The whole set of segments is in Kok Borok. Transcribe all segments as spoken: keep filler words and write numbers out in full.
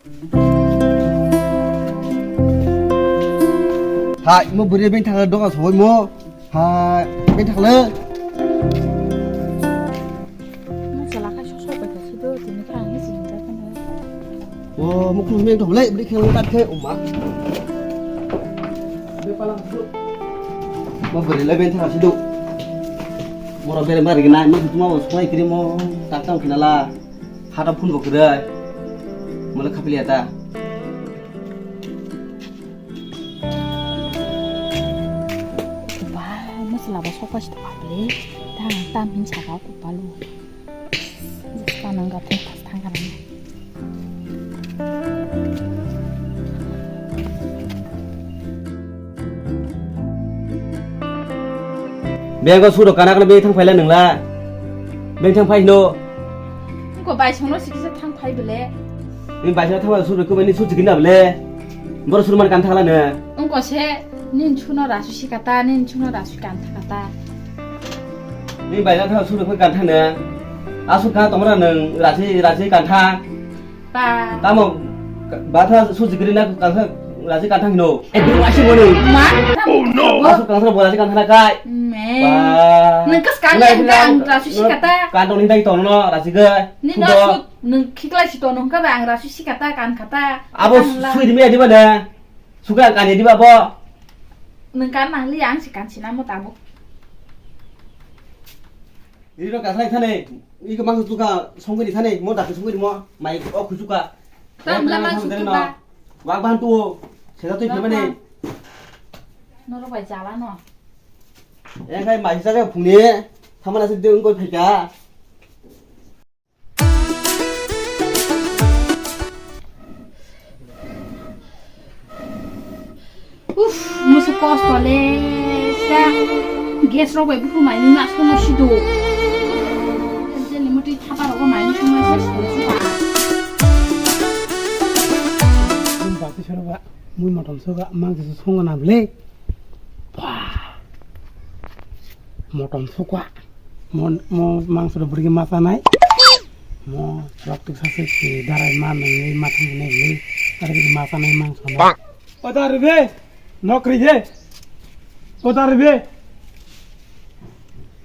Hai, mo bwrwi beng thangla doga sogoi mo. Hai, beng thangla. Mo chala khai sok sok bai kha si do, tini kha ang ni sing ja khana. O, mo khum beng thangla, bwrwi khang kat khe, o ma. Be pala do. Mo bwrwi le beng thangla si do. Mo ro bere mari gna, mo tuma bo soi kri mo, tak tang khinala. Hata phun bo kwrwi. Mole khapiliya ta. Ba, masala ba sokha si tongkha bwle. Ta, ta min saka ko palo. Jiska nang ga thang thang ga nang. Bego suro kana kana beng thang phaila nungla. Beng thang phai hino. Ko bai songno sikisa thang phai bele. Ni bai songno thang suro ko ni suji gina bele. Boro suro man kan thangla ne. Ungko se nin chuno rasu sikata, nin chuno rasu kan thakata. Ni bai thang suro ko kan thang ne. Asu ka tomra nung rasi rasi kan thang. Ba. Tamo, batha suji gri na kangsa, lasi kantha hino. Eh, dulu asing moni. Ma? Oh, no. Masuk kangsa bola si kantha na kai. Me. Ba. Nang kas kali Nang ang ka ang rasu si kata. Kantong ni dai tono, rasi ge. Ni no Sudo. Sut, nang khikla si tono ka ba ang rasu si kata kan kata. Abo Kan la. Sui di me di mana? Suka kan di ba bo. Nang kan nang li ang si kan si namo tabo. Rino kasai thane, iko mangso chuka songkini thane, mo dakti songkini mo, mai o khuchuka. Tam la mangso chuka. Wak ban tu, seta tui phemane. Noro bai jala no. Engkai mai sisa phungni, thamana se dengkoi phaika. Uff, musu kosto le, sa gas rok bai buku mai ni mas kono sido. Jeli muti thapa rok mai ni sungma se sido suka. Bati soro ba, mui motom soga, mang se songa na ble. Wah. Motom sokwa. Mo, mo mangso rok bwrwi ma chanai. Mo rok twksa se si darai ma nungwi ma thangwi nai hwnwi. Darai ma chanai mangso no. O darai be. Nokri he. O darai be.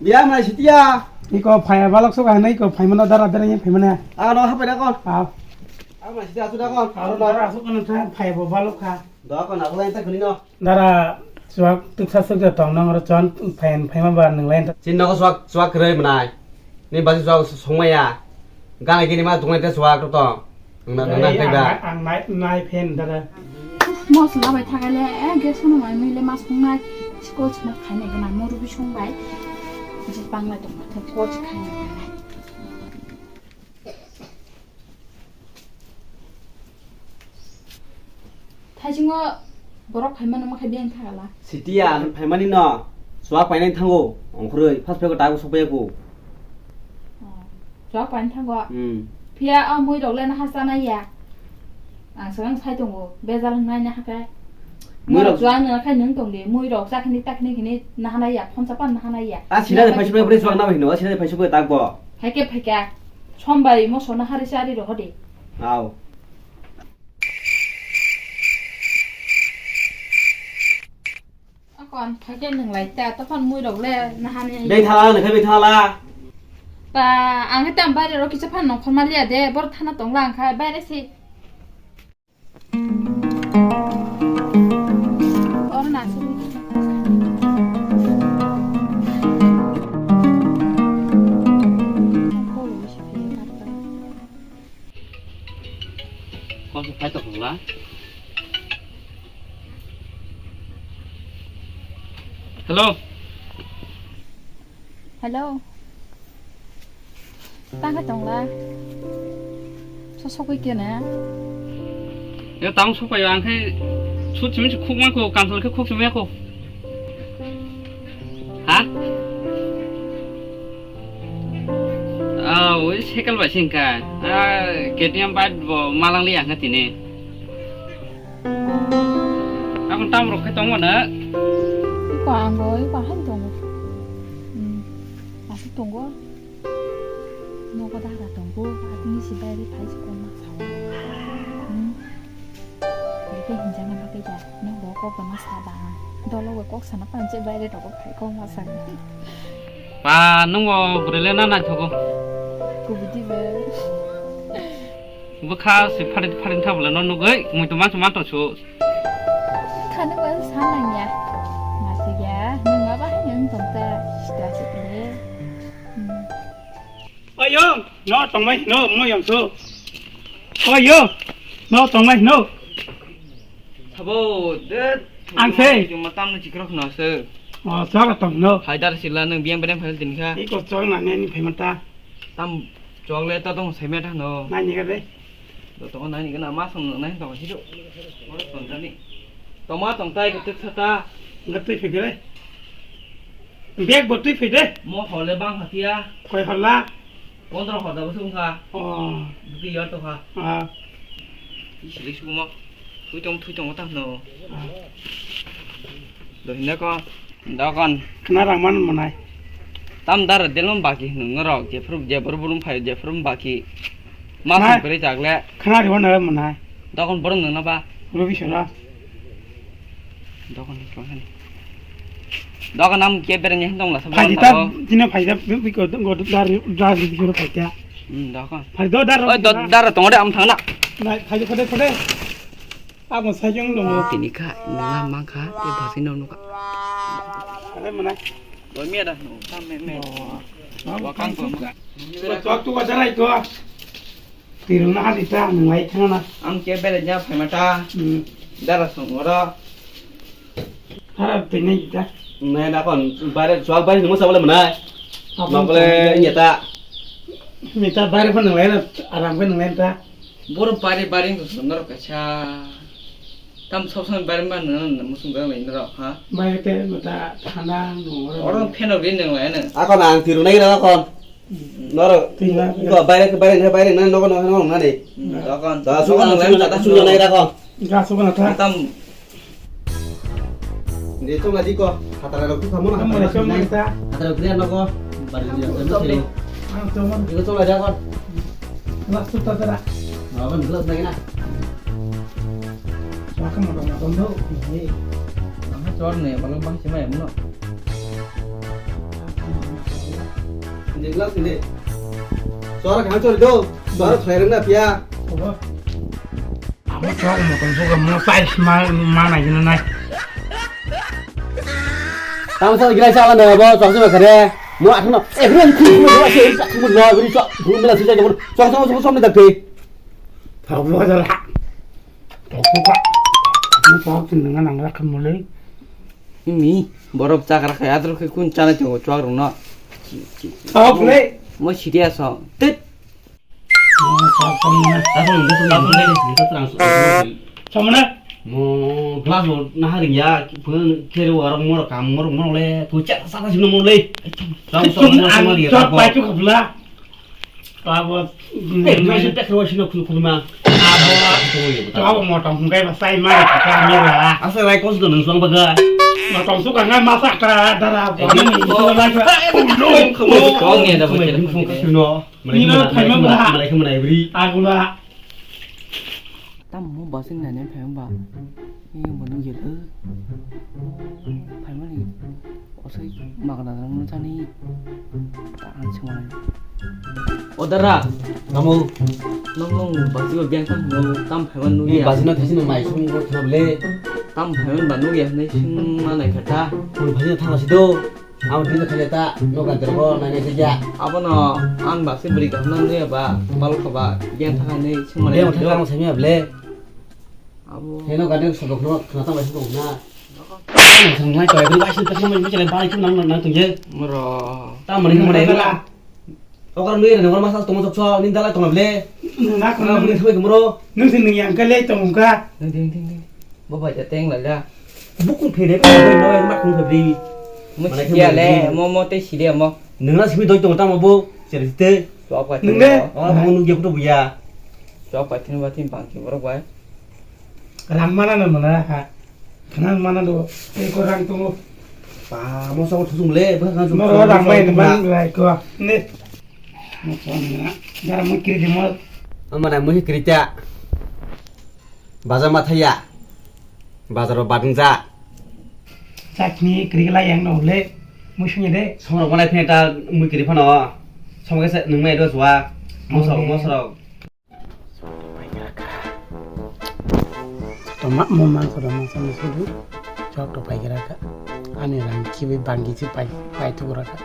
Biya mai sitiya. Iko phaya balok sok hanai iko phaimano dara dara ye phaimane. Ano hapai da kon. Ah. Ang mai sitiya asu da kon. Aro dara asu kon tha phaya bo balok kha. Da kon asu lain ta khuni no. Dara chuak twksa swk tong nang oro chon phain phaima ba nung lain. Chin nogo chuak chuak kwrwi mwnai. Ni basi chuak songmaya. Gana gini ma dungai te chuak to tong. Nang nang nang kai ba. Ang nai nai phen dara. Mosla bai thagaile, eh, gas no mai mile mas khungnai. Chiko chima khainai gana mo rubi song bai. Jis bangla tong ma thok ko chikhainai. Thaisingo borok phaimano ma khe beng thagala. Sitiya phaimani no. Chuak painai thango. Ongkhorwi first phaiko tago sokpaiya ko. Oh, chuak painai thango. Hmm. Phiya o mui rok le naha chanai ya. Ang swkang sai tongo. Bejal wngnai naha khe. Mui rok chuak nang khe nung tong di. Mui rok chakhini takhini khini naha nai ya. Phonsa pan naha nai ya. A sina de phaisuk bai chuak na hino. A sina de phaisuk bai tak bo. Hai khe phaikha. Sombai moso na hari sari rohodi. Au. Akon phaikhe nung lai ta, tokon mui rok le nahani. Beng thala, nung khe beng thala. Ba, ang khe tam baire rok kisa phan nongkhor ma liya de, bor thana tong lang kha, baire si. Oro na suri. Kok se phai tong la. Hello. Hello. Tang khe tong la. Sosogwi kene. Ya tang sokpai ang khe sut simi khuk ma ko, kansol khe khuk simi ko. Ha? Ah, oi cycle bai sing kha. Ah, K T M bike bo malang li ang kha tini. Akon tam rok khe tongo na? Iko ang bo iko hai tongo. Hmm. Aswk tongo. Nogo dara tongo. Atini si bai ri phai si kon ma sao. Hmm. Hinjana bagwi ya, nang bo kok no sa ba. Dolo bo kok sana panche baire to ko phai kok ma sa. Ba, nung bo bwrwi le na naithogo. Kubudi bo. Bwkha se phari phari tha bole no nugwi, mui to mansu manto su. Khani bo sa nang ya. Ma se ya, nung ma ba hai nung tong ta, sita se le. Hmm. Oyo, no tongmai no, mo yam so. Oyo, no tongmai no. Sabo, de, Ang se. Cuma tam no chikrok no se. O, chok tong no. Haidar sila nang biang bereng phai din kha. Iko chok na ne ni phai mata. Tam chok le ta tong sai mata no. Nai ni ga de. Do tong nai ni ga na ma song nai tong si do. Mo tong ta ni. Toma tong tai ko tuk sa ta. Ga tui phai gre. Bag bo tui phai de. Mo hole bang hatia. Koi hola. Pondro hor da bo sung kha. Oh. Bukhi yor to kha. Ah. Isili sumo. Thui tong, thui tong tam no. Ah. Do hinda ko. Dokon. Khna rang man manai. Tam dar delom baki hinu norok. Jephru, jephru burum phai, jephru baki. Mas Nai. Beri jagle. Khna riwan na manai. Dokon borom nang na ba. Rubi sara. Dokan ni kau ni. Dokan am ke bereng yang dong lah. Phaji ta, tino phaji ta, bi ko dong ko dar dar di ko phaji ta. Hmm, dokan. Phaji do dar. Oi, do dar tong de am thang na. Nai phaji ko de ko de. Amo sayang dong. Tini kha, nunga mang kha, te basi no nuka. Ale mana? Doi mi ada, no, tam me me. Wakang ko ma. Ko tu ko darai ko. Tiruna hadi ta nungai thangna. Ang ke bere nya phaima ta. Hmm. Dara song oro. Hara tini ta. Nai da kon bare suak bare nungmo sabole manai. Nokole inya ta. Ni ta bare phan nungai na aram phan nungai ta. Boro bare bare nungmo song oro kaisa. Tam sob sob bare ma nungmo song oro ha. Bare te mata thana nungmo oro. Oro phen ori nunglai na. Akon ang tirunai na akon. Noro, ko bayre, bayre, bayre, na, nogo, nogo, nogo, nani. Dokan. Da, suka, suka, suka, nai, da, ko. Ga, suka, na, ta. Tam. Ni, to, na, di, ko. Hatara, ro, ku, kamu, na, hatara, ro, ku, na, ta. Hatara, ro, ku, na, nogo. Bari, di, ro, ku, na, te. Ah, to, man. Di, ko, to, na, da, ko. Gelas, to, ta, ta, da. Nogo, gelas, na, na. Chwla khe motom motom do, hwnwi. Aha, chwla ni, balo bang se mai, muno. Jengla sini. Chwla khe chori do, chwla khlai rwna piya. Oho. Amo chwla motom suka, mo size ma, ma nai gina nai. Tamo sa gila sa la na bo, chwla se ma khare. Mo athno, eh, rum khu, mo se, khu mo na, bri chwla, khu mela sujai mo, chwla sa mo, mo somni dakte. Thok mo jala. Thok mo ka. Mo thok tin nang nang rakha mo le. Imi, borok chakra khai, adro khai kun chana chungo chwak rok no. Thok le. Mo serious o. Tit. Mo thok mo na. Samana. Mo glass o na haring ya, khere warok mo kam mo mo le, tu cha sa sa sino mo le. Tum ang chok pai tu khapla. Abo, eh, dua sih tak dua sih nak khulu khulu mah. Abo, abo motom hingkai ba sai mai ka mera. Asa rai kos do nang suang baga. Motom suka ngai masa ka dara. Eh, ni ko. Kau ni ada bocor. Ni lo khai ma ba. Malai kemana bri. Agula. Tamo basing nani phaima ba. Ni manu yel. Phaima ni. Osai magana rang no chani. Ta ang chungai. O dara. Tamo. Nong nong basi ba biang tang no tam phaima nu ya. Basi na thasi na mai sung ko thna le. Tam phaima ba nu ya nei sung ma nai khata. Basi na thang si do. Abo tini khaja ta, no kan terko, nai nai khaja. Abono ang ba se bwrwi kaham nang ya ba, bal kha ba, biang thang nai sung ma nai. Biang thang nai sung ma ble. Abo. Heno gade sodok no khna ta bai sodok na. Sung nai to, bai sung ta sung mai chale bai sung nang nang tong je. Moro. Ta mani mani la. Okar nui rene okar masa tomo sok sok nin dalai tong ble. Na kono nui thoi kemro. Nui sing nui yang kale tong ka. Nui ding ding ding. Bo bai ta teng la la. Bukung phede ko no ma kung phede. Mo sidia le, mo mo te sidia mo. Nung na simi doi tong tamo bo. Chere te. Chok bai. Nung le. Oh, mo nung je kuto buya. Chok bai tin ba tin bang ki borok bai. Rang mana na mana ha. Khna mana do, tei ko rang tongo. Pa, mo sabo thusung le, bwkha khan sung. Mo ro rang bai ni ban lai ko. Ne. Mo sabo ni na. Jara mo kiri de mo. Ama na mo hi kiri ta. Baja ma thaya. Bazaro badung ja. Chakni krigla yang no le, muisung de. Songrok manai phene ta mui kri phano. Songke se nung mai do jua. Mosok, mosok. Toma mo mangso do mangso ni sudu. Chok to pai gra ka. Ani rang kibi bangi si pai, pai tu gra ka.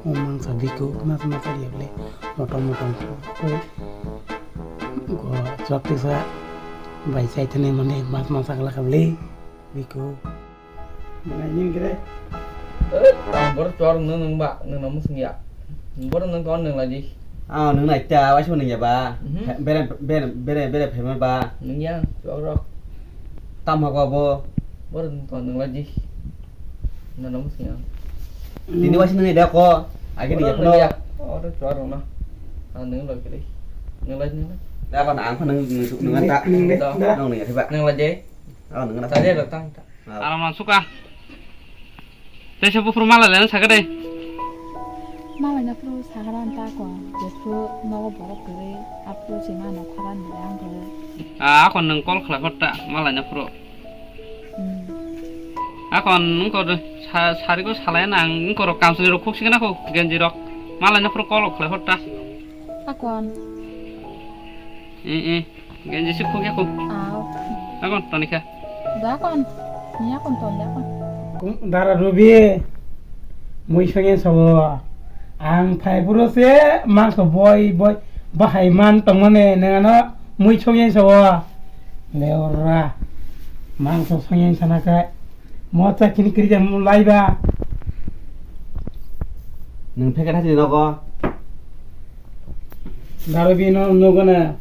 Mo mangso biku, mas mas ari ble. Motom motom ko. Go chok tisa bai chai thane mane mas mas agla ka ble. Biku. Nai ning kre. Eh, tang bor chor nung nung ba, nung namu sing ya. Bor nung kon nung lagi. Ah, nung nai ta, wai sung nung ya ba. Mhm. Bere, bere, bere, bere phemer ba. Nung ya, chor rok. Tam ha ko bo. Bor nung kon nung lagi. Nung namu sing ya. Tini wai sung nung ya da ko. Agi nung ya ko. Oh, chor rok na. Ah, nung lagi kre. Nung lagi nung. Da ko na ang ko nung nung nung ta. Nung lagi. Nung lagi. Oh, nung na. Tadi ada tang. Aram lang suka. Tei se buphuru malai laina sakha de. Malai na phuru sakha ran ta ko. Jesu nogo borok kwrwi aphuru se ma nokha ran de ang kwrwi. Ah, akon nwng call khlai hor ta malai na phuru. Hmm. Akon nwng ko sa-, sari ko salai na ang nwng ko rok kamsni rok khuk singna ko genji rok. Malai na phuru call khlai hor ta. Akon. Eh, eh. Genji si khuk ya ko. Aw. Akon toni kha. Da kon. Ni akon ton da kon. Dara Rubi. Mui songye sabo. Ang phai buro se mangso boi boi bahai man tongmane nengano mui songye sabo. Leora. Mangso songye sana kha. Mocha kini kiri jam laiba. Nung phekha thasi nogo. Daro bino nogo na.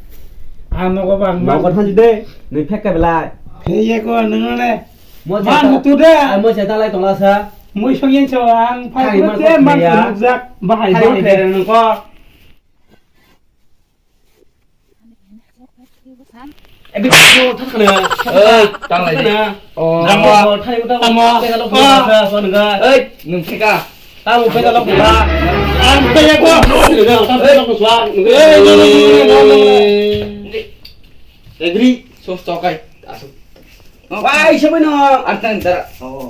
A nogo bang ma. Nogo thansi de. Nung phekha belai. Pheye ko nung le. Mo ma jeta, mutu de. Ai mo jeta lai tongla sa. Mui songyen so ang phai. Hai, ma te man ya. Nukjak. Bahai, hai, bahai. Phai nung ko. Ebi ko thakna. Oi, tang lai. Tamo, tamo. Tamo. Oi, nung pheka. Tamo pheka lo ba. Ang pheka ko. Tamo pheka lo ba. Oi, no, no, no, no, no. Agri, sos tokai. Asuk. Wai, siapa no? Antang dara. Oh.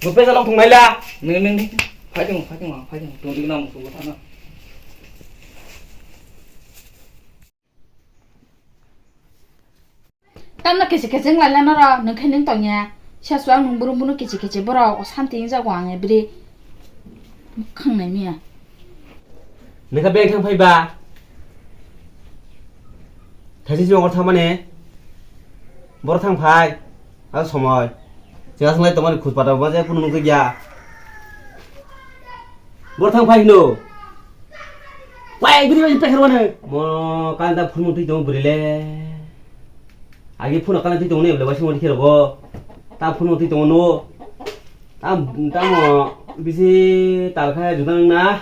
Gue pesa long thung maila. Ning, ning, ning. Phai thung, phai thung, phai thung. Thung ning nang thung thana. Tamno kisi kisi wng lailano ro, nwng khe nwng tongya. Sasuang nwng brum brum kisi kisi borok, o santi wng jago ang ebri. Mwkhang nai miya. Nokha beng thang phai ba. Thaisi si ongor thang mani. Borok thang phai. Abo somoi. Chwla swng lai tongmani khus pata bo je kunu nukjak ya. Borok thang phai hino. Pai bini bai pekar wani. Mo kanta phunu twi tongo bwrwi le. Agi phunu kanta twi tongo ne bwle waising wani khe rogo. Ta phunu twi tongo no. Tam, tamo bisi talkha judang na,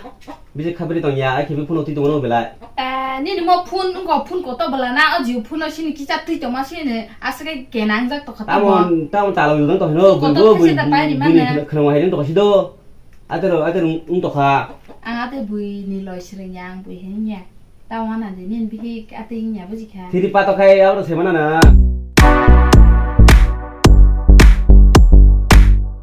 bisi khabri tongya, ai khibi phone twi tongo belai. Eh, nini mo phone, wngkha phone koto bwla na, o jio phone o sini kisa twi tongma sini, aswk khe kenangjak tongkha tamo. Tamo, tamo talo judang tongkha no, koto bui, bui, khasi da bui, pai ri bui mane. Khwna hai tongkha si do. Atero, atero wng tongkha. Ang ate bui ni loi srengya, ang bui hengya. Tamo ana de, nini bihi ate hengya bujikha. Thiri pato khai, abro se mana na.